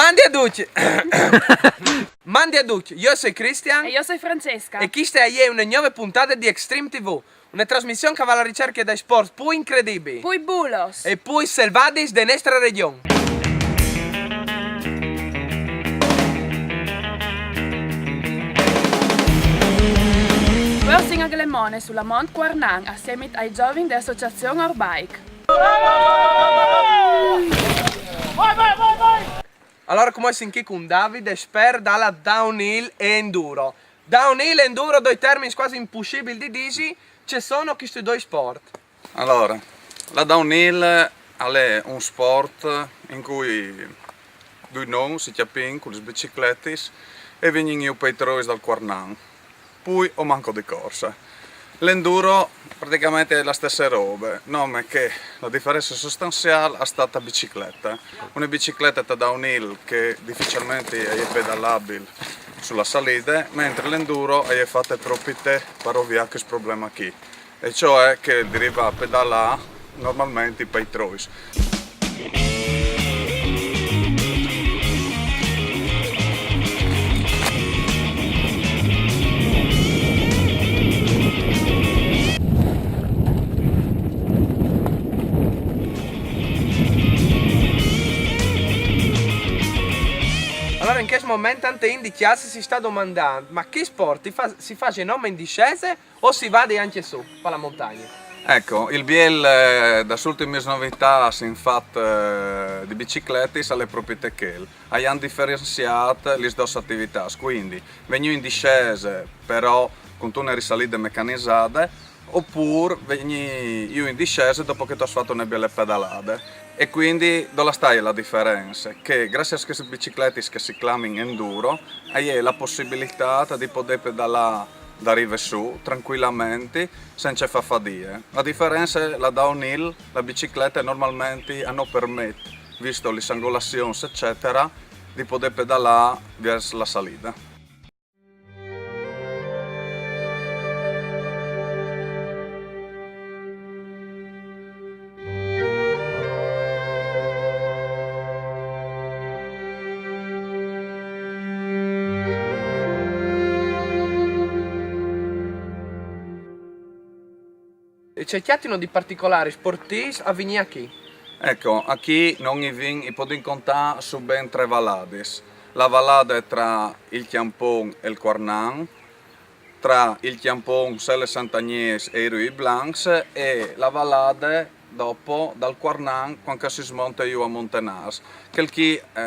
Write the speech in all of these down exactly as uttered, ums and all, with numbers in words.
Mandi a ducj! Mandi a ducj, jo soi Cristian E io sono Francesca. E cheste e je une gnove pontade di Extreme T V, une trasmission che va a la ricerche dai sport plui incredibii Plui bulos. E plui selvadis de nestre region. Vuê o sin a Glemone, su la Mont Quarnan, assieme ai giovani dell'associazione Orbike. Alore, cumò o sin chi cun David, espert da la downhill e enduro. Downhill e enduro, doi termins cuasi impussibii di disi, ce sono chisti doi sport? Alore, la downhill al è un sport in cui doi noms si cjapin cu lis bicicletis e vignin jù pai trois dal Quarnan, plui o manco di corse. L'enduro praticamente e je la stesse robe, nome che la diference sostanziâl a sta ta biciclete. Une biciclete ta downhill che dificialmentri e je pedalabil su la salide, mentri l'enduro e je fate propite par oviâ chest probleme chi, e cioè che al derive a pedalâ normalmentri pai trois. Alore, in chest moment tante int di cjase si sta domandant: ma chi sport si fa, si fâs nome in discese o si vade ancje sù, pa la montagne? Eco, il biel eh, das ultimis novitâts in fat eh, di bicicletis al è propite chel. A àn diferenziât lis dôs ativitâts, cuindi vignî in discese, però cuntune risalide mecanizade, opûr vignî jù in discese dopo che tu âs fat une biele pedalade. E cuindi dulà e je la diference? Che graciis a chestis bicicletis che si clamin enduro, e je la pussibilitât di podê pedalâ da rive sù trancuilamentri, cence fâ fadie. La diference, la downhill, la biciclete normalmentri a no permet, visto lis angolazions ecetera, di podê pedalâ viers la salide. E ce cjatino di particolâr i sportîfs a vignî achì? Eco, achì nô i vin, i podìn contâ su ben trê valadis. La valade tra il Cjampon e il Quarnan, tra il Cjampon, Sele Sant'Agnês e i Ruiis Blancs, e la valade dopo dal Quarnan cuant che si smonte jù a Montenârs. Chel chi eh,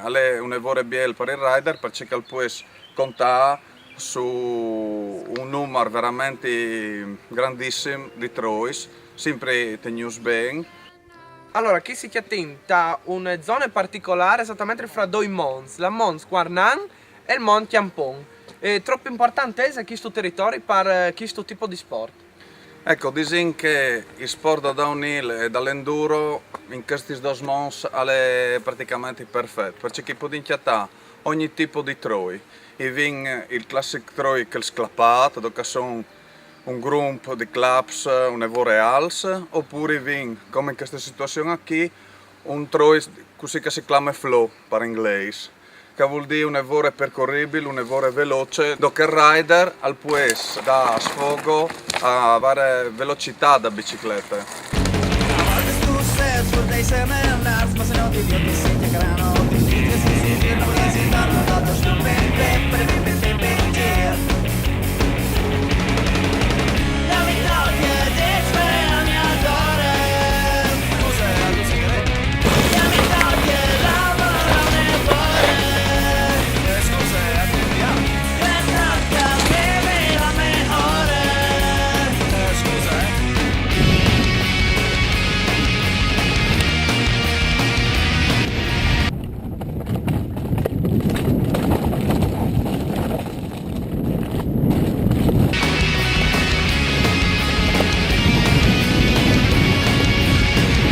al è une vore biel par il rider, parcè che al pues contâ su un numar verementri grandissim di trois, simpri tignûts ben. Alore, chi si cjatìn ta une zone particolâr, esatamentri fra doi monts, la Mont Quarnan e il Mont Cjampon. E trop impuartant ise chistu teritori par eh, chistu tipo di sport? Eco, disìn che il sport da downhill e da l'enduro in chestis dôs monts al è praticamentri perfet, parcè che i podìn cjatâ ogni tipo di troi. I vin il classic troi chel sclapât, dulà che a son un grum di claps une vore alts, opûr i vin, come in cheste situazion achì, un troi cussì che si clame flow par inglês, che al vûl dî une vore percoribil, une vore veloce, dulà che il rider al pues dâ sfogo a vare velocitât da biciclete.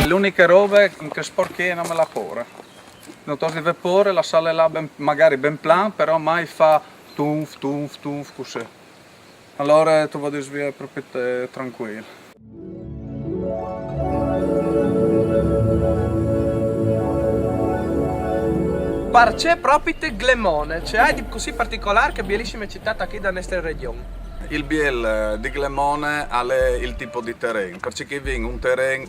L'uniche robe in chel sport chi e je nome la pôre. No tu âs di vê pôre, lassâle lâ ben, magari ben plan, però mai fâ tunf, tunf, tunf, cussì. Alore tu vadis vie propit trancuil. Parcè propite Glemone? Ce ai di cussì particolâr chê bielissime citât chi da nestre regjon? Il biel eh, di Glemone al è il tipo di teren, parcè che i vin un teren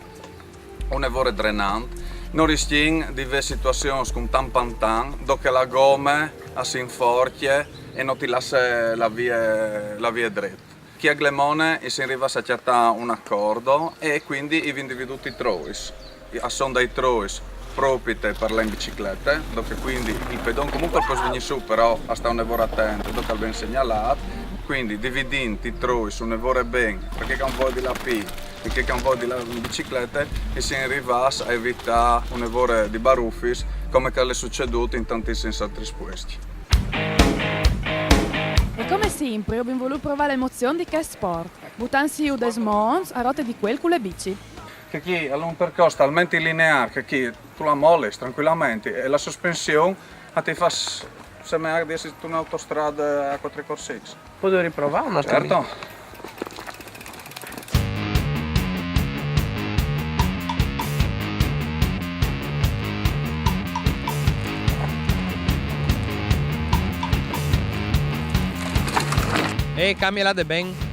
une vore drenant, no riscjìn di vê situazions cun tant pantan, dulà che la gome a si inforcje e no ti lasse la vie, la vie dret. Chi a Glemone i sin rivâts a cjatâ un acordis e cuindi i vin dividût i trois. A son dai trois propite par lâ in biciclete, dulà che cuindi il pedon comunque al pues vignî sù, però a sta une vore atent, dulà che al ven segnalât, cuindi dividint i trois une vore ben, parcè che a àn voie di lâ a pî, parcè che a àn voie di lâ in biciclete, i sin rivâts a evitâ une vore di barufis, come che al è sucedût in tantissims altris puescj. E come simpri, o vin volût provâ la emozion di chest sport, butantsi jù des monts a rote di cuel cu le bici. Che chi al è un percors talmentri lineâr che chi tu la molis trancuilamentri e la suspension a ti fâs semee di jessi su une autostrade a cuatri corsie. Puedo riprovâ un atimino? Certo. Eh, cambia la de ben.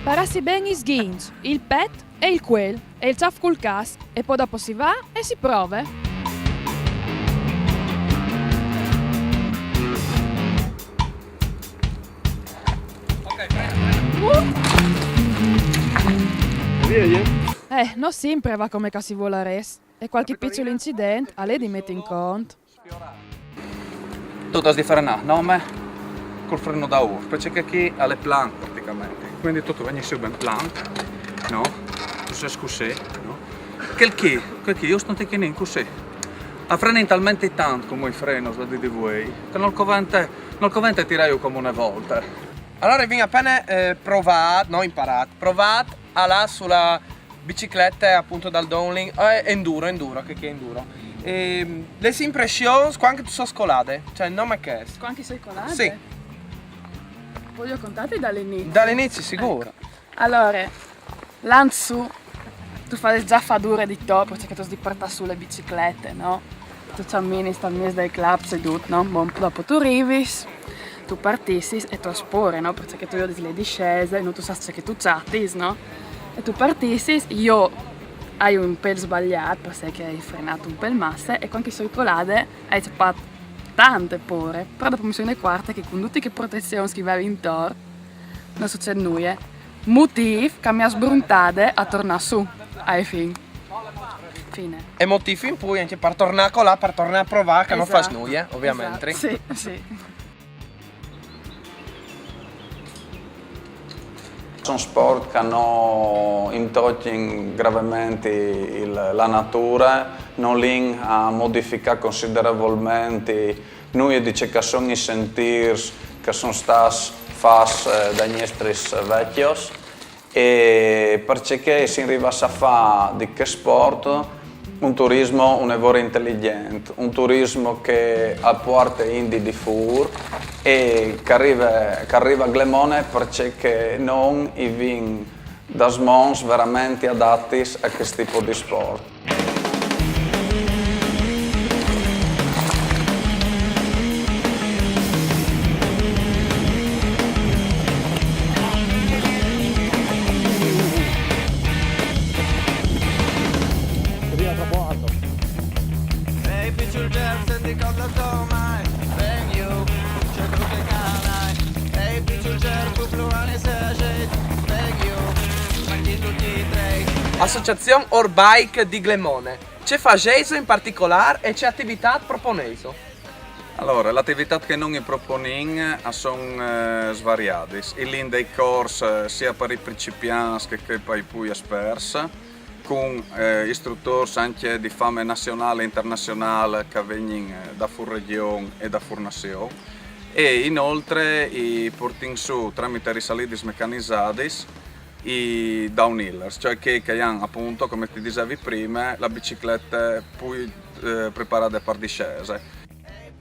Parassi ben i sghinçs, il pet e il cuel, e il cjâf cul câs, e po dopo si va e si prove. Eh, no simpri al va come che si volarès, e cualchi piçul incident al è di meti in cont. Tu tu âs di frenâ nome cul fren daûr, parcè che chi al è plan pratichementri. Cuindi tu tu vegnis sù ben plan, no? Tu sês cussì, no? Chel chi, chel chi, just un tichinin cussì. A frenin talmentri tant cumò i frens, lu dîs vuei, che nol covente, nol covente tirâju come une volte. Alore i vin a pene eh, provât, no imparât, provât a lâ su la biciclete apont dal downhill, eh, enduro, enduro, che chi è enduro. E, lis impressions cuant che tu sês colade, cioè nome chest. Cuant che o soi colade? Sì. Vojo contâti dal inizi. Dal inizi sigûr. Alore, lant sù, tu fasis za fadure di to, parcè che tu âs di puartâ sù le biciclete, no? Tu cjaminis tal mieç dai claps e dut, no? Bon, dopo tu rivis, tu partissis e tu âs pôre, no? Parcè che tu viodis le discese, no tu sâs ce che tu cjatis, no? E tu partissis, jo o ai un pêl sbaliât, parcè che o ai frenât un pêl masse, e cuant che o soi colade o ai cjapât tante pôre, però dopo mi soi inacuarte che cun dutis chês protezions che o vevi intor, no sucêt nuie. Motîf che mi à sbrontade a tornâ sù, ae fin. Fine. E motîf in plui ancje par tornâ a colâ, par tornâ a provâ che no fâs nuie, ovviamente. Sì, sì. Son sport che no intocjin gravementri il- la nature, no lin a modificâ considerevolmentri nuie di ce che a son i sentîrs che a son stâts fats eh, dai nestris vecjos, e parcè che o sin rivâts a fâ di chest sport un turismo une vore inteligjent, un turismo che al puarte int di fûr e che al rive, che al rive a Glemone parcè che nô i vin dâts monts verementri adatis a chest tipo di sport. Associazion Orbike di Glemone. Ce fasêso in particolâr e ce ativitât proponêso? Alore, la ativitât che nô i proponìn a son eh, svariadis. I lin dai cors eh, sia par i principiants che, che par i plui esperts, cun eh, istrutôrs ancje di fame nazionâl e internazionâl che a vegnin eh, da fûr regjon e da fûr nazion. E inoltri i puartìn sù tramit risaliadis mecanisadis i downhillers, cioè chei che a àn apont, come ti disevi prime, la biciclete plui eh, preparade par discese.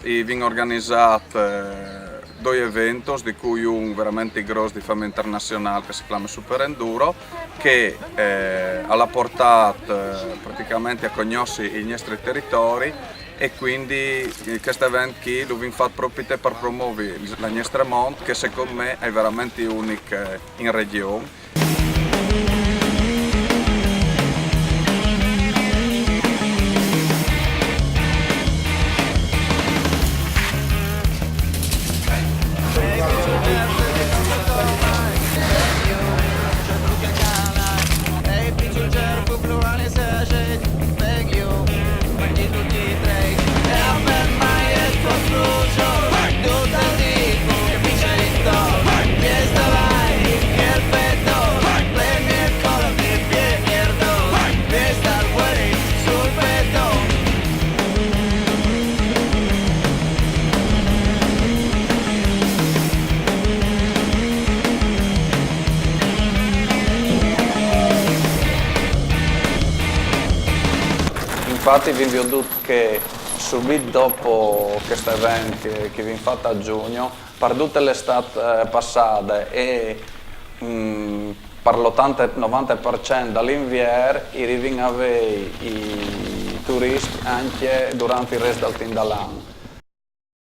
I vin organizât eh, Doi eventos, di cui un veramenti gros di fame internazionâl che si clame Super Enduro, che eh, al à puartât eh, praticamenti a cognossi i gnessi teritori, e cuindi eh, chest event chi lu vin fat propite par promovi la gnestre mont, che secont me al è veramenti unic eh, in regjon. Infati vin viodût che subit dopo chest event che, che vin fat a Jugno, par dute l'Estât eh, passade e mm, par l'otante-novante par cent dal Invier i rivin a vei i turiscj ancje durant il rest dal timp dal an.